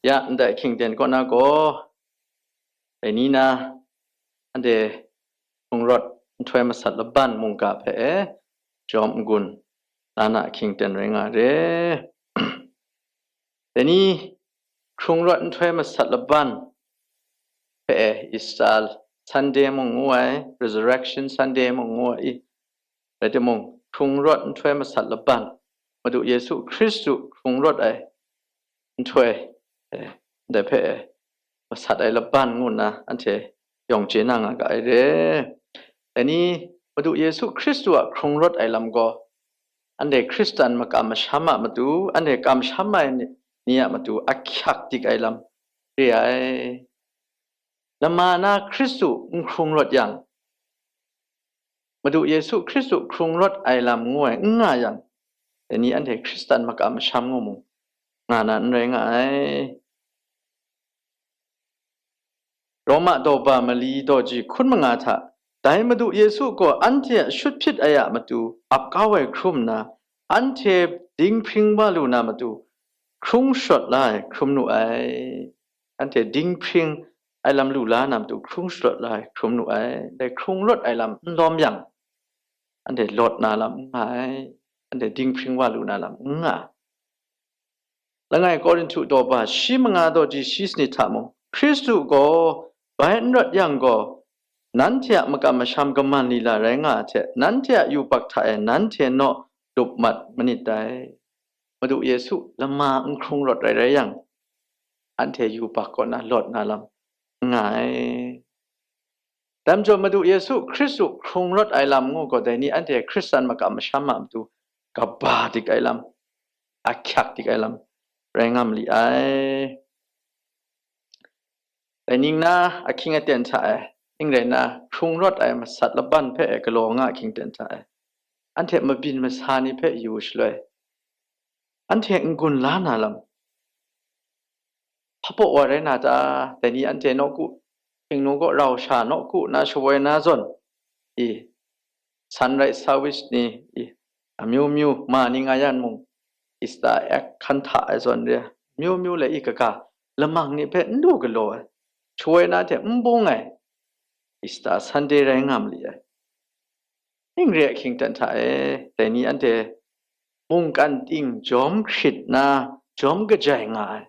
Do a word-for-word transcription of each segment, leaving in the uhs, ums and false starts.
Ya, ndai hkying ten kaw na gaw, dai ni na, anhte hkrung rawt nhtoi masat laban mungga hpe e jawm n-gun la na hkying ten rai nga re. Dai ni hkrung rawt nhtoi masat laban hpe e Easter Sunday mung ngu ai, Resurrection Sunday mung ngu ai, rai timung, hkrung rawt nhtoi masat laban, Madu Yesu Hkristu hkrung rawt ai nhtoi, eh, ndai hpe masat ai laban ngu nna anhte yawng chye na nga ga ai re. Dai ni, Madu Yesu Hkristu a hkrung rawt ai lam gaw, anhte Hkristan makam masham a matu, anhte kamsham ai ni, ni a matu ahkyak dik ai lam re ai. Lama na Hkristu n hkrung rawt yang, Madu Yesu Hkristu hkrung rawt ai lam ngu ai n nga yang, dai ni anhte Hkristan makam masham ngu mung nga na n rai nga ai. Roma daw ba mali daw ji hkun manga hta, dai Madu Yesu gaw anhte a shut hpyit ai a matu ap kau ai hkrum nna, anhte dinghpring wa lu na matu hkrung sharawt la ai hkrum nu ai. Anhte dinghpring ai lam lu la na matu hkrung sharawt la ai hkrum nu ai. Dai hkrung rawt ai lam n lawm yang, anhte lawt na lam n nga ai. Anhte dinghpring wa lu na lam n nga ai. Langai Korinhtu daw ba shi manga daw ji shi sanit hta mung, Hkristu gaw bai n rawt yang gaw, nanhte a makam masham kaman lila rai nga ai hte, nanhte a yubak hta e nanhte naw lup mat manit dai. Madu Yesu lama n hkrung rawt rai rai yang, anhte yubak kaw na lawt na lam n nga ai. Dai majaw Madu Yesu Hkristu hkrung rawt ai lam ngu gaw, dai ni anhte Hkristan makam masham a matu kaba dik ai lam, ahkyak dik ai lam rai nga ma li ai. Dai ning na ahkying aten hta e, ning rai nna, hkrung rawt ai masat laban hpe e galaw nga ahkying aten hta e, anhte mabyin masa ni hpe yu shaloi, anhte n-gun la na lam, hpa wa rai na ta? Dai ni anhte nawku, hpingnu kaw rau sha nawku na shawoi na zawn, i, sunrise service ni, i, amyu myu ma ni nga yan mung, Easter egg hkan hta ai zawn re, amyu myu le i kaga, lamang ni hpe n lu galaw ai, shawoi na hte n bung ai Easter Sunday rai nga ma li ai. Ning re ahkying aten hta e, dai ni anhte mungkan ting jawm hkrit nna jawm kajai nga ai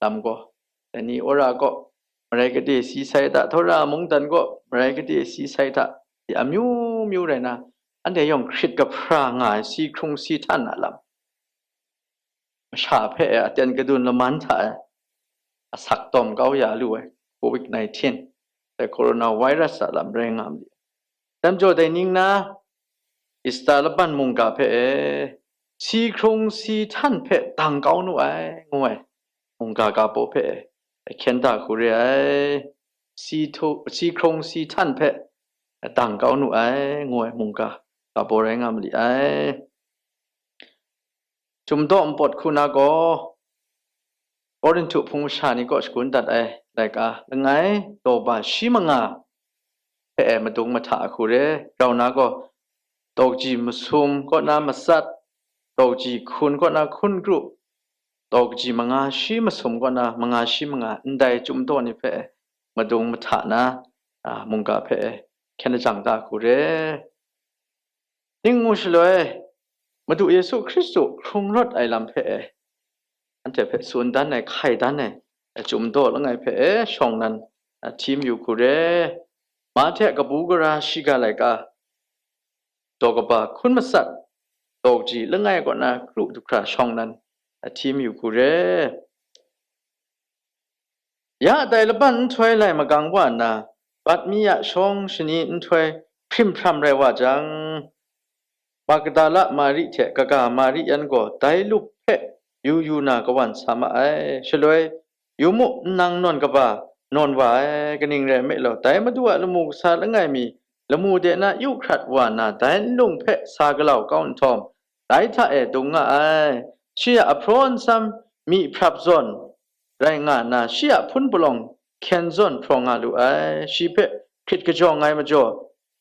lam gaw, dai ni wora kaw marai gade si sai hta, Htawra mungdan kaw marai gade si sai hta, amyu myu rai nna, anhte yawng hkrit kahpra nga ai si hkrung si htan a lam, masha hpe aten kadun laman hta e asak tawm kau ya lu ai covid nineteen, dai coronavirus a lam rai nga ma li. Dai majaw dai ning na, Easter laban mungga hpe e, si hkrung si htan hpe dang kau nu ai, ngu ai, mungga ga baw hpe e, hkyen da hku re ai. Si htu-, si hkrung si htan hpe dang kau nu ai, ngu ai, mungga ga baw rai nga ma li ai. Chyum daw npawt hku na gaw, Korinhtu hpung masha ni kaw shagun dat ai laika langai daw ba shi manga hpe e madung mahta a hku re, rau na gaw, tawkji masum kaw na matsat, tawkji hkun kaw na hkun kru, tawkji manga shi masum kaw na manga shi manga, ndai chyum daw ni hpe e madung mahta na, a, mungga hpe e hkyen lajang da a hku re. Ning ngu shaloi, Madu Yesu Hkristu hkrung rawt ai lam hpe e, anhte hpe tsun dan ai, hkai dan ai, a, chyum daw langai hpe e shawng nan, a, hti mayu hku re. Mahte kabu gara shiga laika, daw kaba hkun matsat, tawkji langai kaw na kru du hkra shawng nan, a, hti mayu hku re. Ya dai laban nhtoi lai magang wa nna, bat mi a shawng shani nhtoi hprim hpram rai wa jang, Magdala Mari hte kaga Mari yan gaw dai lup hpe yu yu na kawan sa ma ai. Shaloi, yu mu, nnang nawn kaba nawn wa ai, kaning rai nme law, dai Madu a lamu kasa langai mi lamu de na yu hkrat wa nna, dai nlung hpe sa galau kau nhtawm, dai hta e dung nga ai. Shi a ahpraw nsam myi hprap zawn rai nga nna, shi a hpun palawng hkyen zawn hpraw nga lu ai. Shi hpe hkrit kajawng ai majaw,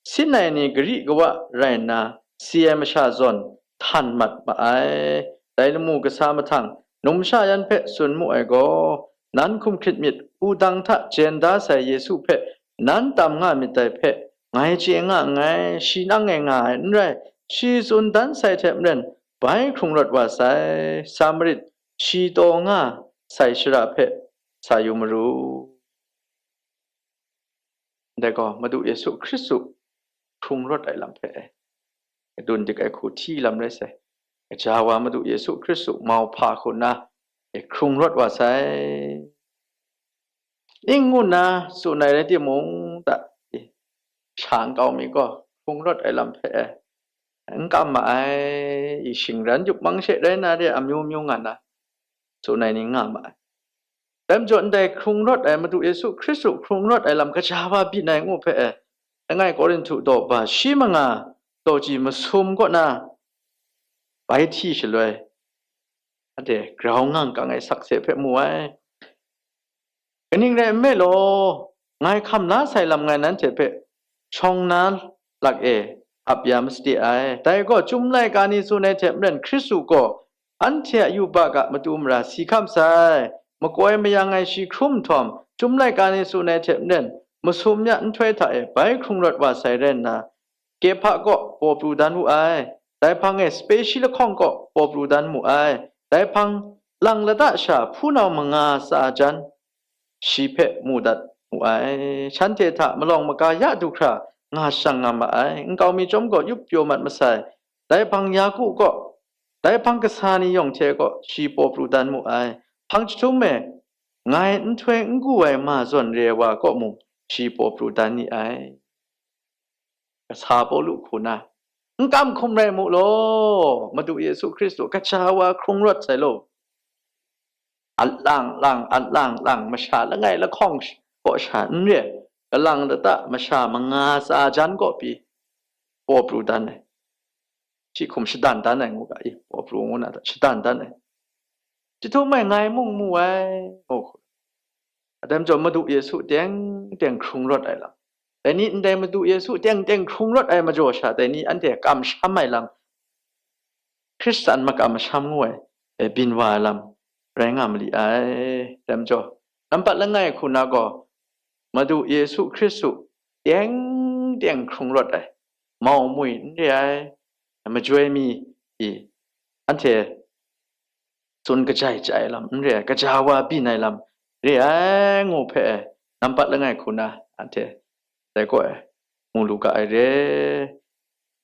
sin ai ni gari kawa rai nna, si ai masha zawn htan mat ma ai. Dai lamu kasa mahtang, numsha yan hpe tsun mu ai gaw, nan hkum hkrit myit, wudang hta jen da sai Yesu hpe nan tam nga myit dai hpe, ngai chye nga nngai, shi nang e nga ai n rai, shi tsun dan sai hte maren, bai hkrung rawt wa sai, Samarit shi taw nga sai shara hpe sa yu maru. Ndai gaw, Madu Yesu Hkristu hkrung rawt ai lam hpe e, kadun dik ai hku hti lam rai sai. Gaja wa Madu Yesu Hkristu mauhpa hku nna, e hkrung rawt wa sai. Ning ngu nna tsun ai rai timung, ta, e, sha nkau mi gaw hkrung rawt ai lam hpe e, n kam ma ai, i shingran yupmang she rai na re, amyu myu nga na, tsun ai ni nga ma ai. Dai majaw, ndai hkrung rawt ai Madu Yesu Hkristu hkrung rawt ai lam gaja wa byin ai ngu hpe e, langai Korinhtu daw ba shi manga daw ji masum kaw na bai hti shaloi, anhte grau ngang kang ai sakse hpe mu ai. Kaning rai nme law, ngai hkam la sai lam ngai nanhte hpe shawng na lak e ap ya masade ai. Dai gaw, chyum laika ni tsun ai hte maren, Hkristu gaw anhte a yubak a matu mara si hkam sai, makoi mayang ai shi hkrum nhtawm, chyum laika ni tsun ai hte maren, masum ya nhtoi hta e bai hkrung rawt wa sai rai nna, Kehpa kaw paw pru dan wu ai, dai hpang e sape shi lahkawng kaw paw pru dan mu ai, dai hpang lang lata sha hpunau manga tsa jan shi hpe mu dat mu ai. Shanhte hta malawng maga ya du hkra nga shang nga ma ai, nkau mi chyawm gaw yup pyaw mat masai, dai hpang Yaku kaw, dai hpang kasa ni yawng hte kaw shi paw pru dan mu ai, hpang jahtum e ngai nhtoi n gu ai ma zawn re ai wa kaw mung shi paw pru dan ni ai. Kasa Pawlu hku na, n kam hkum rai mu law, Madu Yesu Hkristu gaja wa hkrung rawt sai law. At lang lang, at lang lang, masha langai lahkawng sh-, kaw sha n re, kalang lata masha manga tsa jan kaw pyi, paw pru dan ai. Shi hkum shadan dan ai ngu ga, i, paw pru ngu na hta shadan dan ai. Jahtum e ngai mung mu ai, ngu hku. Dai majaw, Madu Yesu teng teng hkrung rawt ai lam. Dai ni ndai Madu Yesu teng teng hkrung rawt ai majaw sha, dai ni anhte kamsham ai lam, Hkristan makam masham ngu ai, e, byin wa ai lam rai nga mali ai. Dai majaw, nampat langai hku na gaw, Madu Yesu Hkristu teng teng hkrung rawt ai, mau mui n re ai, majoi mi i, anhte tsun kajai chya ai lam n re ai, gaja wa byin ai lam re ai ngu hpe, nampat langai hku na anhte dai kaw e mu lu ga ai re.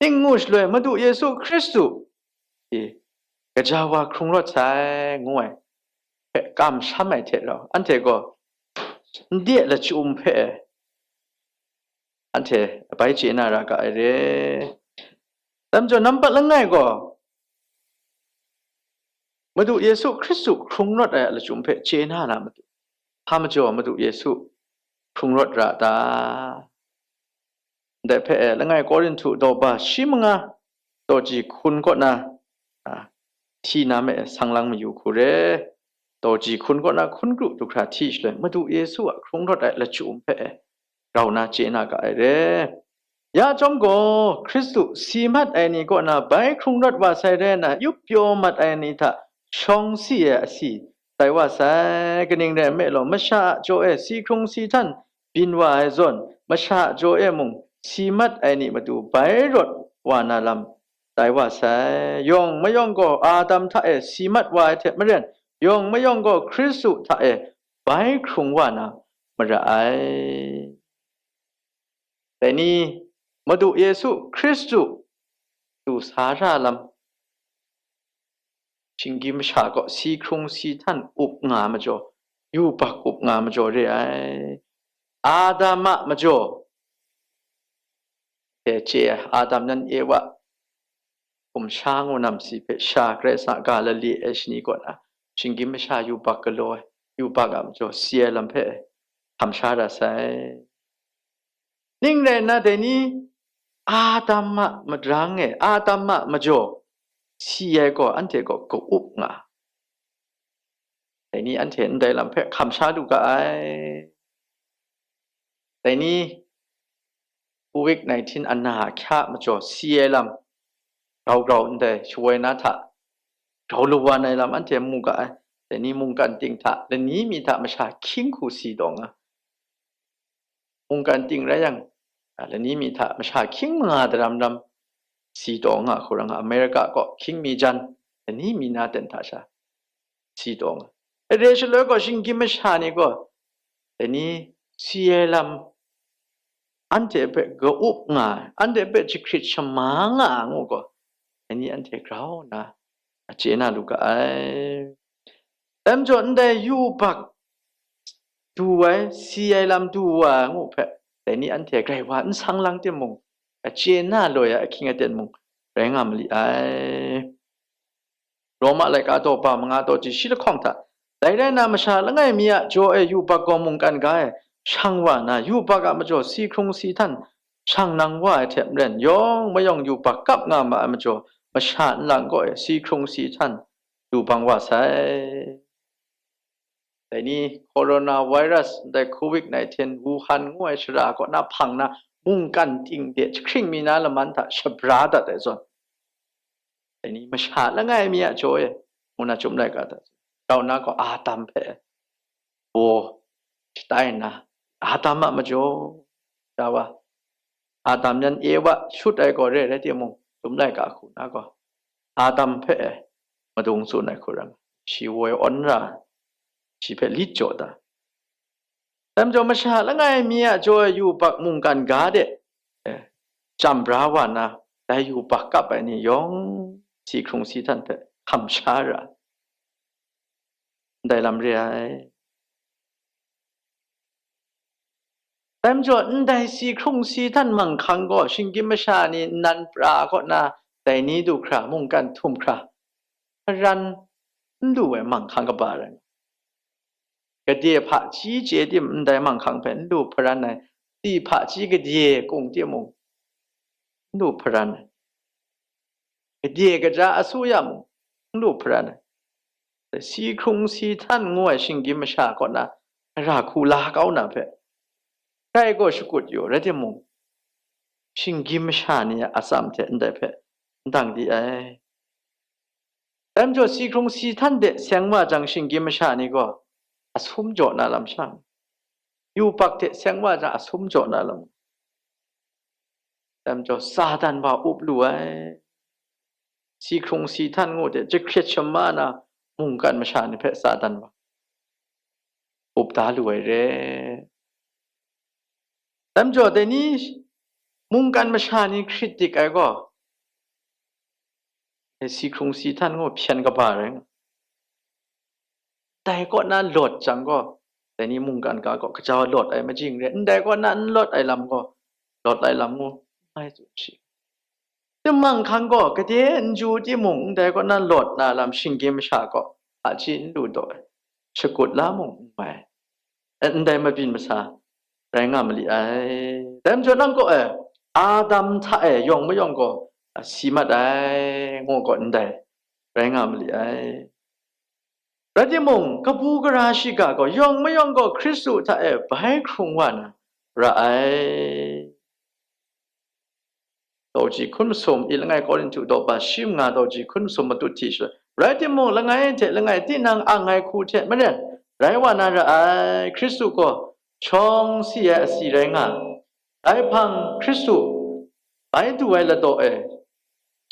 Ning ngu shaloi, Madu Yesu Hkristu i, gaja wa hkrung rawt sai ngu ai hpe kamsham ai hte rau, anhte gaw ndai lachyum hpe anhte bai chye na ra ga ai re. Dai majaw, nampat langai gaw, Madu Yesu Hkristu hkrung rawt ai a lachyum hpe chye na na matu, hpa majaw Madu Yesu hkrung rawt ra ta? Ndai hpe e, langai Korinhtu daw ba shi manga daw ji hkun kaw na, a, hti na me e, sang lang mayu hku re. Daw ji hkun kaw na hkun kru du hkra hti shaloi, Madu Yesu a hkrung rawt ai lachyum hpe e, rau na chye na ga ai re. Ya chyawm gaw, Hkristu si mat ai ni kaw na bai hkrung rawt wa sai rai nna, yup pyaw mat ai ni hta shawng si ai asi tai wa sai. Kaning rai nme law, masha a jaw e si hkrung si htan byin wa ai zawn, masha a jaw e mung si mat ai ni matu bai rawt wa na lam tai wa sai. Yawng mayawng gaw Adam hta e si mat wa ai hte maren, yawng mayawng gaw Hkristu hta e bai hkrung wa na mara ai. Dai ni, Madu Yesu Hkristu du sa ra lam, shinggyim masha gaw si hkrung si htan up nga majaw, yubak up nga majaw re ai. Adam a majaw, e chye ai, Adam nan Ewa hkum sha ngu nam si hpe sha Karai Kasang a ga lale ai shani kaw na, shinggyim masha yubak galaw ai, yubak a majaw si ai lam hpe hkam sha ra sai. Ning rai nna, dai ni Adam a madrang e, Adam a majaw si ai gaw, anhte gaw ka-up nga. Dai ni anhte ndai lam hpe hkam sha lu ga ai. Dai ni covid nineteen ana ahkya majaw si ai lam, grau grau ndai shawoi na hta grau lawan ai lam anhte mu ga ai. dai ni mungkan ting hta, lani mi hta masha hkying hku si taw nga. Mungkan ting rai yang, a, lani mi hta masha hkying manga daram ram si taw nga hku rai nga, America kaw hkying mi jan, lani mi na ten hta sha si taw nga. Re shaloi gaw, shinggyim masha ni gaw, dai ni si ai lam anhte hpe ka-up nga ai, anhte hpe jahkrit shama nga ai ngu gaw, dai ni anhte grau nna a chye na lu ga ai. Dai majaw, ndai yubak du ai, si ai lam du wa ai ngu hpe, dai ni anhte grai wa n sang lang timung, a chye na loi ai ahkying aten mung rai nga ma li ai. Roma laika daw ba manga daw chye shi lahkawng hta, dai rai nna, masha langai mi a jaw e yubak gaw mungkan ga e, shang wa nna, yubak a majaw si hkrung si htan shang nang wa ai hte maren, yawng mayawng yubak kap nga ma ai majaw, masha nlang kaw e si hkrung si htan du bang wa sai. Dai ni coronavirus, ndai covid nineteen, Wuhan ngu ai shara kaw na hpang na, mungkan ting de jahkring mi na laman hta shabra dat ai zawn, dai ni masha langai mi a jaw e, ngu na Chyum laika hta, rau na gaw Adam hpe baw shatai nna, Adam a majaw, sha wa, Adam yan Ewa shut ai gaw re rai timung, Chyum laika hku na gaw, Adam hpe madung tsun ai hku rai nga, shi woi awn ra, shi hpe lit jaw da. Dai majaw, masha langai mi a jaw ai yubak mungkan ga de, eh, chyam bra wa nna, dai yubak kap ai ni yawng si hkrung si htan hpe hkam sha ra ai, ndai lam re ai. Dai majaw, ndai si hkrung si htan manghkang gaw, shinggyim masha ni nnan pra kaw na dai ni du hkra, mungkan htum hkra, hparan n lu ai manghkang kaba rai nga. Gade hpaji chye tim ndai manghkang hpe n lu hparan ai, si hpaji gade kung timung n lu hparan ai, gade kaja asuya mung n lu hparan ai, si hkrung si htan ngu ai shinggyim masha kaw na ra hku la kau na hpe, grai gaw shakut yu, rai timung, shinggyim masha ni a atsam hte ndai hpe n dang di ai. Dai majaw, si hkrung si htan de seng wa jang, shinggyim masha ni gaw asum jaw na lam shang, yubak hte seng wa jang, asum jaw na lam. Dai majaw, Satan wa up lu ai, si hkrung si htan ngu de jahkrit shama na mungkan masha ni hpe Satan wa up da lu ai re. Dai majaw, dai ni mungkan masha ni hkrit dik ai gaw, si hkrung si htan ngu hpyen kaba rai nga. Dai kaw na lawt jang gaw, dai ni mungkan ga gaw kaja lawt ai majing re, ndai kaw na n lawt ai lam gaw, lawt ai lam ngu mai tsun shi. Timang hkang gaw, gade n ju timung, ndai kaw na lawt na lam shinggyim masha gaw hpaji n lu daw ai, shakut la mung n mai, ndai mabyin masa rai nga ma li ai. Dai majaw, nang kaw e, Adam hta e yawng mayawng gaw si mat ai, ngu gaw ndai rai nga ma li ai. Rai timung, kabu gara shiga gaw yawng mayawng gaw Hkristu hta e bai hkrung wa na ra ai. Tawji hkun masum, i langai Korinhtu daw ba shi manga tawji hkun masum matut hti shaloi, rai timung, langai hte langai tinang ang ai hku hte maren rai wa na ra ai. Hkristu gaw shawng si ai asi rai nga ai. Dai hpang Hkristu bai du ai ladaw e,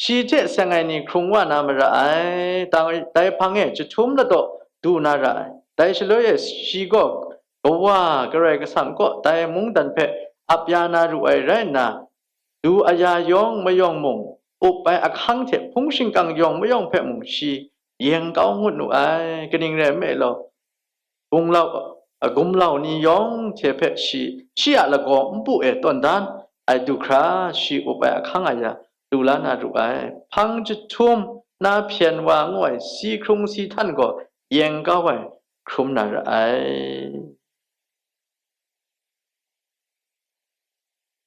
shi hte seng ai ni hkrung wa na mara ai. Dai hpang e jahtum ladaw du na ra ai. Dai shaloi e shi gaw Kawa Karai Kasang kaw dai mungdan hpe ap ya na ru ai rai nna, du aya yawng mayawng mung, up ai ahkang hte hpung shingkang yawng mayawng hpe mung shi yeng kau ngut nu ai. Kaning rai nme law, gumlau, gumlau ni yawng hte hpe shi, shi a lagaw npu e tawn dan ai du hkra, shi up ai ahkang aya lu la na ru ai. Hpang jahtum na hpyen wa ngu ai si hkrung si htan gaw yeng kau ai hkrum na ra ai.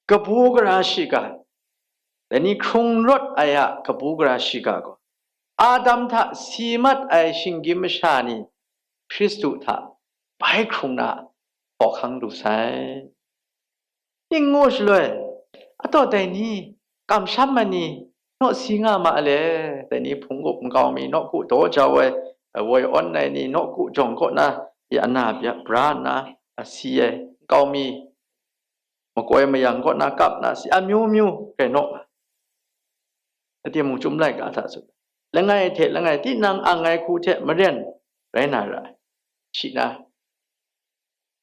Kabu gara shiga, dai ni hkrung rawt ai a kabu gara shiga gaw, Adam hta si mat ai shinggyim masha ni Hkristu hta bai hkrung na hkawhkang lu sai. Ning ngu shaloi, ataw dai ni, kamsham ai ni, naw si nga ma le, dai ni hpung up nkau mi, nawku daw jau ai, lawoi awn ai ni, nawku jawng kaw na ya na bya bra nna, a si ai nkau mi, makoi mayang kaw na kap na si amyu myu rai naw. Ati mung chyum laika hta tsun, langai hte langai tinang ang ai hku hte maren rai na ra ai. Shi na,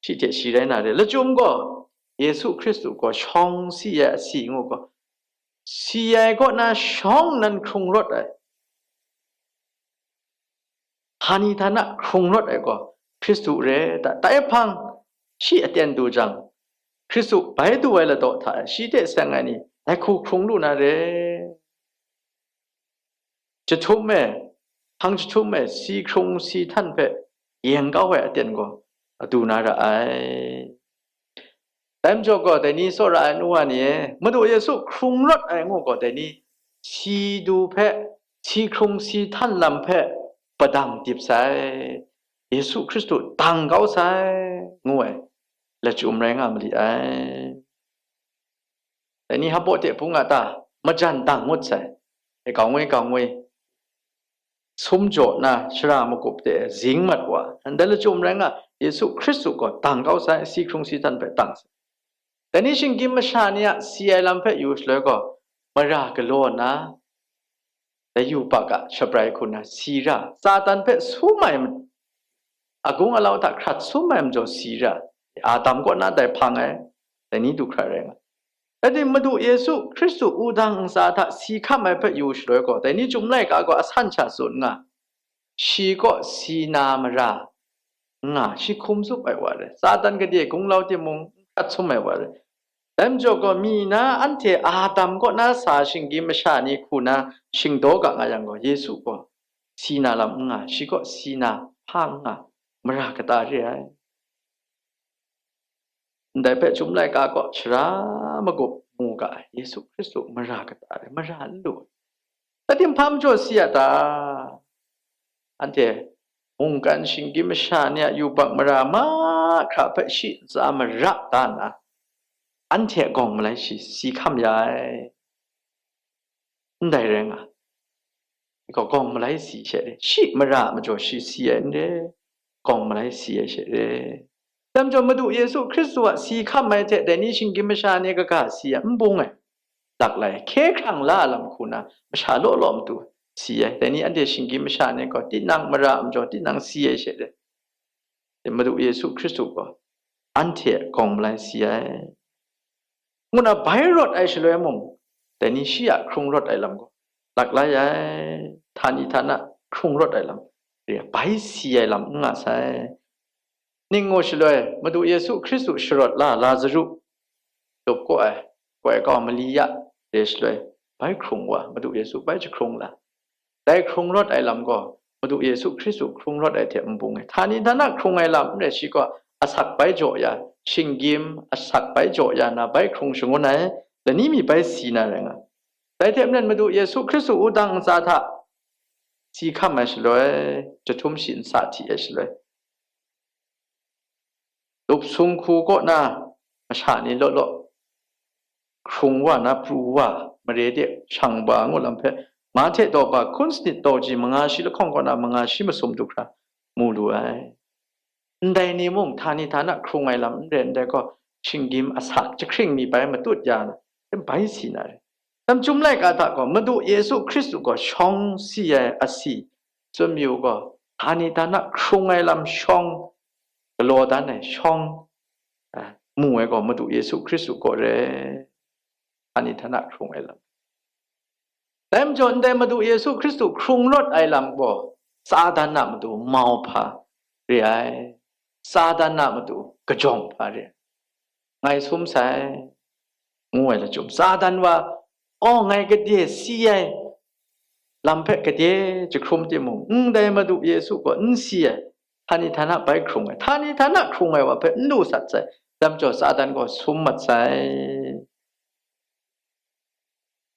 shi hte shi rai na re. Lachyum gaw, Yesu Hkristu gaw shawng si ai asi ngu gaw, si ai kaw na shawng nan hkrung rawt ai. Htani htana hkrung rawt ai gaw Hkristu re ta? Dai hpang shi aten du jang, Hkristu bai du ai ladaw hta e shi hte seng ai ni, dai hku hkrung lu na re. Jahtum e, hpang jahtum e si hkrung si htan hpe yeng kau ai aten gaw adu na ra ai. Dai majaw gaw, dai ni tsawra ai nu wa ni e, Madu Yesu hkrung rawt ai ngu gaw, dai ni si du hpe, si hkrung si htan lam hpe padang dip sai, Yesu Hkristu dang kau sai, ngu ai lachyum rai nga mali ai. Dai ni hpaw hte hpung a ta majan dang ngut sai, e, kau ngwi, kau ngwi, sum jaw na shara magup de zing mat wa, ndai lachyum rai nga, Yesu Hkristu gaw dang kau sai, si hkrung si htan hpe dang sai. Dai ni shinggyim masha ni a si ai lam hpe yu shaloi gaw, mara galaw na, dai yubak a shabrai hku na si ra, Satan hpe sum ai ma-, agung alau hta hkrat sum ai majaw si ra, Adam kaw na dai hpang ai, dai ni du hkra rai nga. Rai timung, Madu Yesu Hkristu wudang ntsa hta si hkam ai hpe yu shaloi gaw, dai ni chyum laika gaw asan sha tsun nga, shi kaw si na mara nga, shi hkum zup ai wa rai. Satan gade gunglau timung, n hkrat sum ai wa rai. Dai majaw gaw, mi na anhte Adam kaw na sa shinggyim masha ni hku na shingdaw ga nga yang gaw, Yesu gaw si na lam n nga, shi kaw si na hpa n nga, mara kata re ai. Ndai hpe chyum laika gaw shara magup mu ga ai, Yesu Hkristu mara kata re, mara n lu ai. Rai timung, hpa majaw si a ta? Anhte mungkan shinggyim masha ni a yubak mara mahkra hpe shi ntsa mara da nna, anhte a gawng malai shi si hkam ya ai. Ndai rai nga, gaw gawng malai si she re, shi mara a majaw shi si ai n re, gawng malai si ai she re. Dai majaw, Madu Yesu Hkristu a si hkam ai hte dai ni shinggyim masha ni kaga si ai n bung ai, laklai hkye hkrang la ai lam hku na masha law law matu si ai. Dai ni anhte shinggyim masha ni gaw tinang mara a majaw tinang si ai she re. Madu Yesu Hkristu gaw anhte a gawng malai si ai, ngu na bai rawt ai shaloi mung, dai ni shi a hkrung rawt ai lam gaw laklai ai, htani htana hkrung rawt ai lam re ai, bai si ai lam n nga sai. Ning ngu shaloi, Madu Yesu Hkristu sharawt la Lazaru lup kaw ai, koi kau mali ya re shaloi, bai hkrung wa, Madu Yesu bai jahkrung la. Dai hkrung rawt ai lam gaw, Madu Yesu Hkristu hkrung rawt ai hte n bung ai. Htani htana hkrung ai lam n rai, shi gaw asak bai jaw ya, shinggyim asak bai jaw ya na, bai hkrung shangun ai, lani mi bai si na rai nga. Dai hte maren, Madu Yesu Hkristu wudang ntsa hta si hkam ai shaloi, jahtum shi nsa hti ai shaloi, lup sung hku kaw na masha ni law law hkrung wa na pru wa, mare de shang ba ngu lam hpe, Mahte daw ba hkun sanit daw ji manga shi lahkawng kaw na manga shi masum du hkra mu lu ai. Ndai ni mung htani htana hkrung ai lam n rai, ndai gaw, shinggyim asak jahkring mi bai matut ya na, bai si na re. Dai majaw, chyum laika hta gaw, Madu Yesu Hkristu gaw shawng si ai asi, tsun mayu gaw, htani htana hkrung ai lam shawng, galaw dan ai shawng, a, mu ai gaw, Madu Yesu Hkristu kaw re, htani htana hkrung ai lam. Dai majaw, ndai Madu Yesu Hkristu hkrung rawt ai lam gaw, Satan a matu mau hpa re ai, Satan a matu kajawng hpa re ai. Ngai sum sai, ngu ai lachyum, Satan wa, aw, ngai gade si ai lam hpe gade jahkrum timung, ndai Madu Yesu gaw n si ai, htani htana bai hkrung ai, htani htana hkrung ai wa hpe n lu sat sai, dai majaw Satan gaw sum mat sai.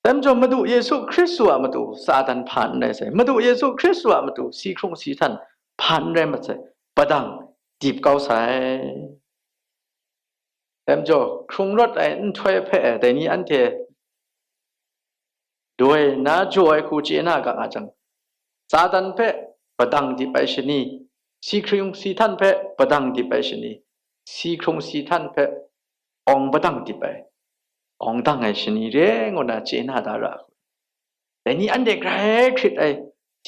Dai majaw, Madu Yesu Hkristu a matu Satan hpa n rai sai, Madu Yesu Hkristu a matu si hkrung si htan hpa n rai mat sai, padang dip kau sai. Dai majaw, hkrung rawt ai nhtoi hpe dai ni anhte loi na jaw ai hku chye na ga nga jang, Satan hpe padang dip ai shani, si hkrung si htan hpe padang dip ai shani, si hkrung si htan hpe awng padang dip ai, awng dang ai shani re ngu na chye na da ra. Dai ni anhte grai hkrit ai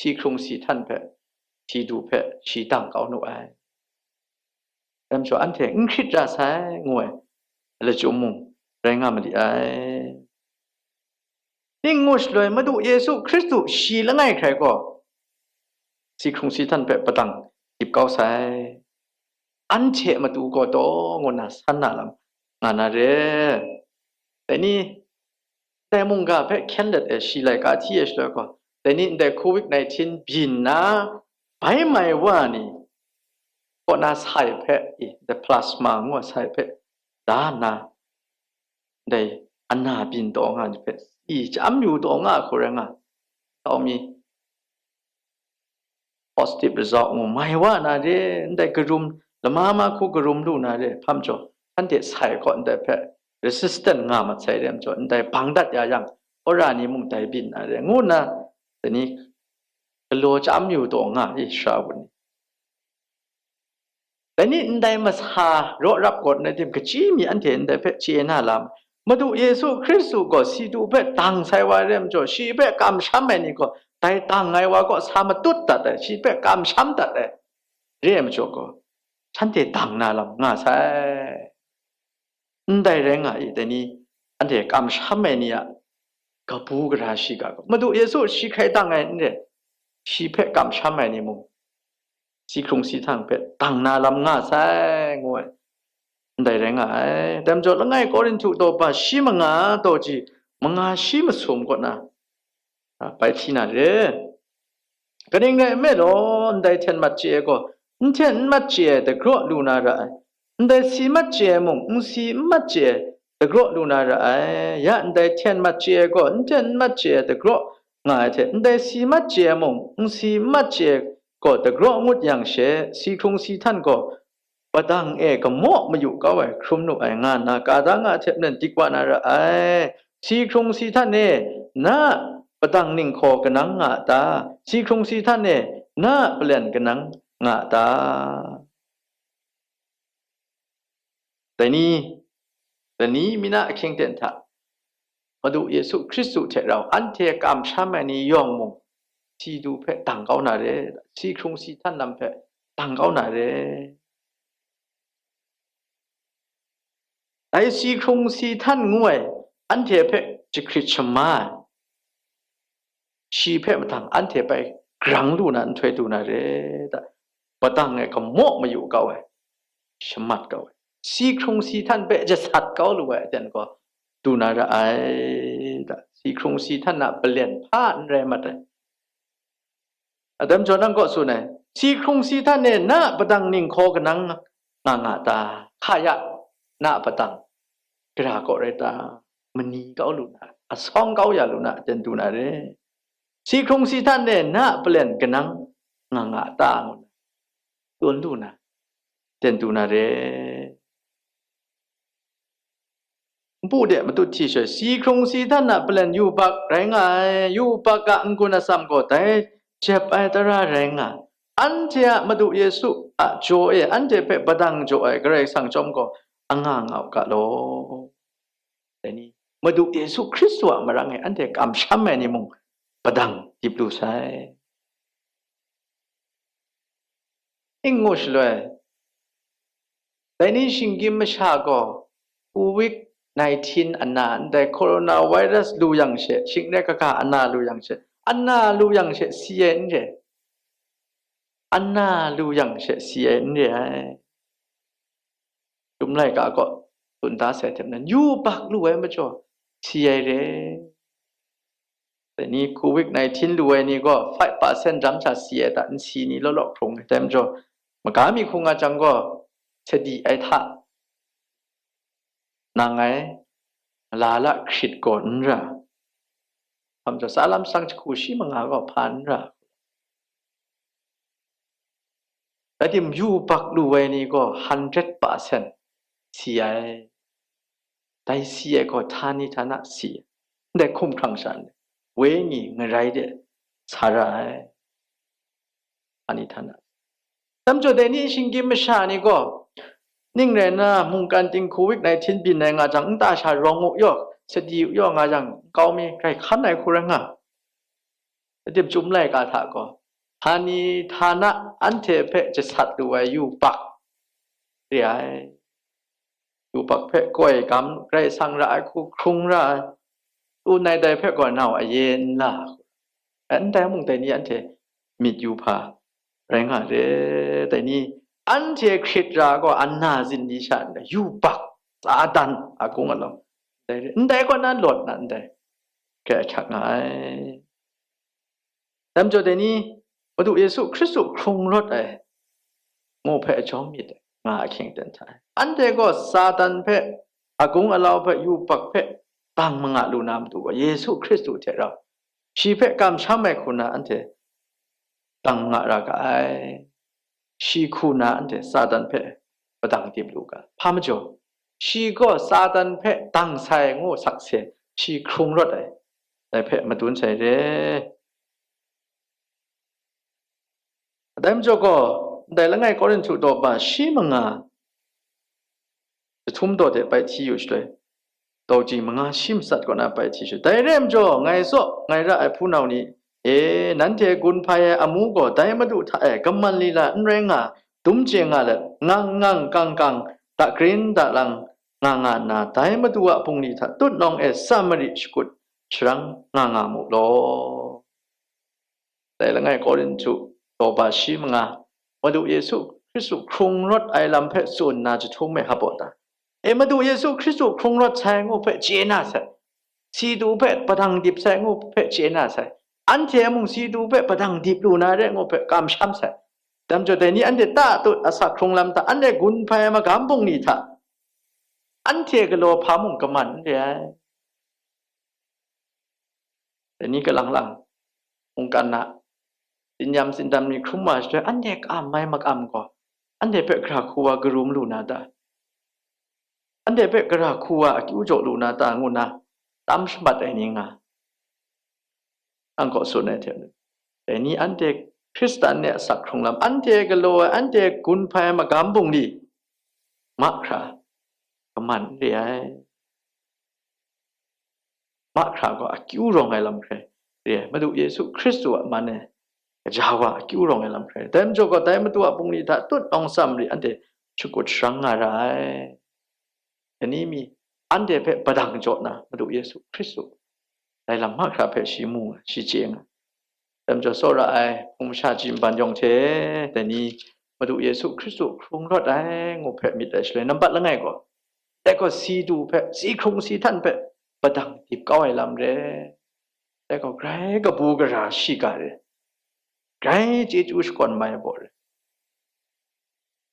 si hkrung si htan hpe, si du hpe shi dang kau nu ai. Dai majaw anhte n hkrit ra sai, ngu ai lachyum mung rai nga ma li ai. Ning ngu shaloi Madu Yesu Hkristu shi langai hkrai gaw, si hkrung si htan hpe padang dip kau sai. Anhte matu gaw taw ngu na san na lam nga na re. Dai ni, dai mungga hpe hkyen let e shi laika hti e shaloi gaw, dai ni ndai covid nineteen byin na bai mai wa ni kaw na sai hpe, i, the plasma ngu a sai hpe da nna, ndai ana byin taw nga ni hpe, i, chyam yu taw nga a hku rai nga, tau mi positive result ngu mai wa na re, ndai karum, lama ma hku karum lu na re, hpa majaw, anhte sai kaw ndai hpe resistant nga mat sai re majaw, ndai bang dat ya yang, wora ni mung dai byin na re, ngu nna, dai ni galaw chyam yu taw nga i, sara wun ni. Dai ni ndai masa raw rap gaw n rai tim, kachyi mi anhte ndai hpe chye na lam, Madu Yesu Hkristu gaw si du hpe dang sai wa ai re majaw, shi hpe kamsham ai ni gaw, dai dang ai wa kaw sa matut dat ai, shi hpe kamsham dat ai re ai majaw gaw, shanhte dang na lam nga sai. Ndai rai nga i, dai ni anhte kamsham ai ni a kabu gara shiga gaw, Madu Yesu shi hkrai dang ai n re, shi hpe kamsham ai ni mung, si hkrung si htan hpe dang na lam nga sai, ngu ai. Ndai rai nga ai. Dai majaw, langai Korinhtu daw ba shi manga daw ji, manga shi masum kaw na, a, bai hti na re. Kaning rai nme law, ndai hten mat chye ai gaw, n hten n mat chye ai dagraw lu na ra ai. Ndai si mat chye ai mung, n si n mat chye ai dagraw lu na ra ai. Ya ndai hten mat chye ai gaw, n hten n mat chye ai dagraw nga ai hte, ndai si mat chye ai mung, n si n mat chye ai gaw dagraw ngut yang she, si hkrung si htan gaw padang e kamaw mayu kau ai hkrum nu ai nga nna, ka da nga ai hte maren dik wa na ra ai. Si hkrung si htan e, na a padang ninghkaw kanang nga a ta? Si hkrung si htan e, na a palen kanang nga a ta? Dai ni, dai ni mina ahkying ten hta, Madu Yesu Hkristu hte rau anhte kamsham ai ni yawng mung, si du hpe dang kau na re, si hkrung si htan lam hpe dang kau na re. Dai si hkrung si htan ngu ai anhte hpe jahkrit shama ai, shi hpe mahtang anhte bai grang lu na nhtoi du na re da, padang e kamaw mayu kau ai, shamat kau ai, si hkrung si htan hpe jasat kau lu ai aten gaw du na ra ai da, si hkrung si htan a palen hpa n rai mat ai. Adam jaw nang kaw tsun ai, si hkrung si htan e na a padang ninghkaw kanang nga nga ta? Hka ya, na a padang gara kaw rai ta? Mani kau lu na, asawng kau ya lu na, ten du na re. Si hkrung si htan e na a palen kanang nga nga ta? Ngu na, tsun lu na, ten du na re. Npu de matut hti sha, si hkrung si htan a palen yubak rai nga ai, yubak a n-gun atsam gaw dai jep ai tara rai nga ai. Anhte a Madu Yesu a jaw e anhte hpe padang jaw ai Karai Kasang chyawm gaw anga nga u ga law. Dai ni, Madu Yesu Hkristu a marang e anhte kamsham ai ni mung padang dip lu sai. Ning ngu shaloi, dai ni shinggyim masha gaw covid nineteen ana ndai coronavirus lu yang she, shing rai kaga ana lu yang she, ana lu yang she si ai n re, ana lu yang she si ai n re ai. Dum laika gaw tsun da sai hte maren, yubak lu ai majaw si ai re. Dai ni covid nineteen lu ai ni gaw five percent dam sha si ai ta, nsi ni law law hkrung ai, dai majaw, maga mi hkung nga jang gaw, sadi ai hta nang ai, malala hkrit gaw n ra, hpa majaw, tsa lam salang jahku shi manga gaw hpa n ra. Rai tim, yubak lu ai ni gaw hundred percent si ai. Dai si ai gaw htani htana si ai. Ndai hkumhkrang sha ndai wenyi ngarai de sa ra ai. Ani hta na. Dai majaw dai ni shinggyim masha ni gaw, ning rai nna, mungkan ting covid nineteen byin ai nga jang, nta sha rawng u yaw, sadi u yaw nga jang, nkau mi, grai hkan ai hku rai nga. Adim chyum laika hta gaw, hani htana anhte hpe jasat lu ai yubak re ai. Yubak hpe koi gam, Karai Kasang ra ai hku hkrung ra ai, tsun ai dai hpe gaw nau aye n la. Ndai mung dai ni anhte myit yu hpa rai nga re, dai ni anhte hkrit ra gaw, anna zin ni sha nna, yubak, Satan, agung alau, ndai re, ndai kaw na lawt na ndai, grai ahkyak nga ai. Dai majaw dai ni, Madu Yesu Hkristu hkrung rawt ai, ngu hpe jawm myit ai, nga ahkying ten hta e. Anhte gaw Satan hpe, agung alau hpe, yubak hpe, dang manga lu na matu gaw, Yesu Hkristu hte rau, shi hpe kamsham ai hku na anhte dang nga ra ga ai. Shi hku na anhte Satan hpe padang dip lu ga. Hpa majaw, shi gaw Satan hpe dang sai ngu sakse, shi hkrung rawt ai, dai hpe madun sai re. Dai majaw gaw, ndai langai Korinhtu daw ba shi manga, jahtum daw de bai hti yu shaloi, daw ji manga shi matsat kaw na bai hti shaloi, dai re majaw, ngai zaw, ngai ra ai hpunau ni e, nanhte gun hpai ai amu gaw dai Madu hta e kaman lila n rai nga, dum chye nga let, ngang ngang kang kang, dakrin dalang nga nga nna, dai Madu a bungli hta tutnawng e tsam mari shakut sharang nga nga mu law. Dai langai Korinhtu daw ba shi manga, Madu Yesu Hkristu hkrung rawt ai lam hpe tsun nna jahtum e hap ta? E, Madu Yesu Hkristu hkrung rawt sai ngu hpe chye na sai, si du hpe padang dip sai ngu hpe chye na sai, anhte mung si du hpe padang dip lu na re ngu hpe kamsham sai. Dai majaw dai ni anhte ta tut asak hkrung lam hta, anhte gun hpai ai magam bungli hta, anhte galaw hpa mung kaman n re ai. Dai ni kalang lang, mungkan na, tsinyam tsindam ni hkrum wa shaloi, anhte kam ai makam gaw, anhte hpe gara hku wa karum lu na ta? Anhte hpe gara hku wa akyu jaw lu na ta? Ngu na tam shamat ai ni nga. Ang kaw tsun ai hte maren, dai ni anhte Hkristan ni a asak hkrung lam, anhte galaw ai, anhte gun hpai ai magam bungli, mahkra kaman n re ai. Mahkra gaw akyu rawng ai lam hkrai re ai, Madu Yesu Hkristu a man e gaja wa akyu rawng ai lam hkrai. Dai majaw gaw, dai Madu a bungli hta tutnawng tsam mari anhte shakut sharang nga ra ai. Dai ni mi, anhte hpe padang jaw na Madu Yesu Hkristu, dai lam mahkra hpe shi mu nga, shi chye nga. Dai majaw, tsawra ai hpung masha ji nban yawng hte, dai ni Madu Yesu Hkristu hkrung rawt ai ngu hpe myit ai shaloi, nambat langai gaw, dai gaw si du hpe, si hkrung si htan hpe padang dip kau ai lam re. Dai gaw grai kabu gara shiga re, grai chyeju shakawn mai ai baw re.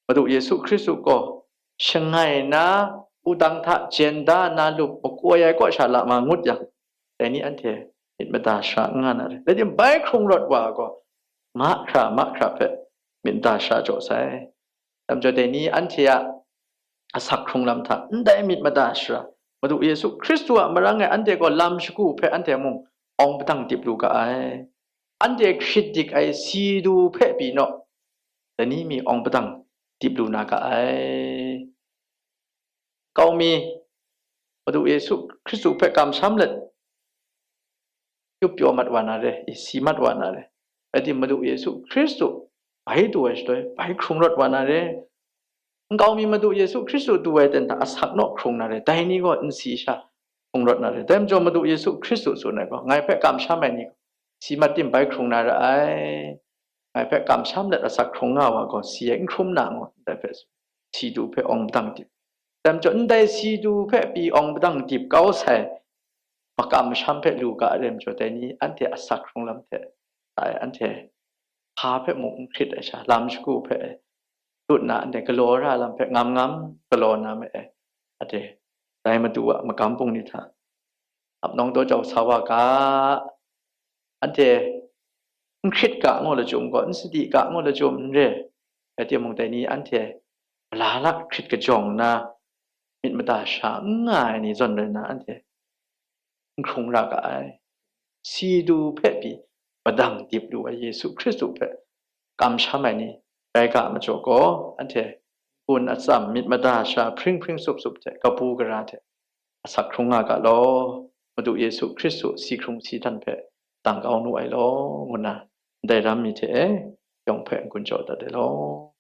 Madu Yesu Hkristu gaw shangai na, wudang hta jen da na lup makoi ai kaw sha lama ngut yang, dai ni anhte myit mada sara n nga na re. Rai timung, bai hkrung rawt wa gaw, mahkra mahkra hpe myit mada sara jaw sai. Dai majaw, dai ni anhte a asak hkrung lam hta ndai myit mada sara, Madu Yesu Hkristu a marang e anhte gaw lam shagu hpe anhte mung awng padang dip lu ga ai. Anhte hkrit dik ai si du hpe pyi naw, dai ni mi awng padang dip lu na ga ai. Nkau mi, Madu Yesu Hkristu hpe kamsham let, yup pyaw mat wa na re, isi mat wa na re. Rai timung, Madu Yesu Hkristu bai du ai shaloi, bai hkrung rawt wa na re. Nkau mi, Madu Yesu Hkristu du ai ten hta asak naw hkrung na re, dai ni gaw nsi sha hkrung rawt na re. Dai majaw, Madu Yesu Hkristu tsun ai gaw, ngai hpe kamsham ai ni gaw, si mat tim bai hkrung na ra ai. Ngai hpe kamsham let asak hkrung nga wa gaw, si ai n hkrum na ngu, ndai hpe tsun, si du hpe awng padang dip. Dai majaw, ndai si du hpe pyi awng padang dip kau sai makam masham hpe lu ga ai rai majaw, dai ni anhte asak hkrung lam hte, ai anhte hpa hpe mung n hkrit ai sha, lam shagu hpe lut na, anhte galaw ra lam hpe ngam ngam galaw na ma ai. Ade, dai Madu a magam bungli hta ap nawng daw jau sa wa ga, anhte n hkrit ga ngu lachyum gaw, n sadi ga ngu lachyum n re. Rai timung, dai ni anhte malala hkrit kajawng nna, myit mada sara n nga ai ni zawn rai nna, anhte n hkrung ra ga ai. Si du hpe pyi padang dip lu ai Yesu Hkristu hpe kamsham ai ni rai ga majaw gaw, anhte n-gun atsam myit mada sha hpring hpring sup sup hte kabu gara hte asak hkrung nga ga law. Madu Yesu Hkristu si hkrung si dan hpe tang kau nu ai law, ngu nna ndai ram mi hte e yawng hpe n-gun jaw dat ai law.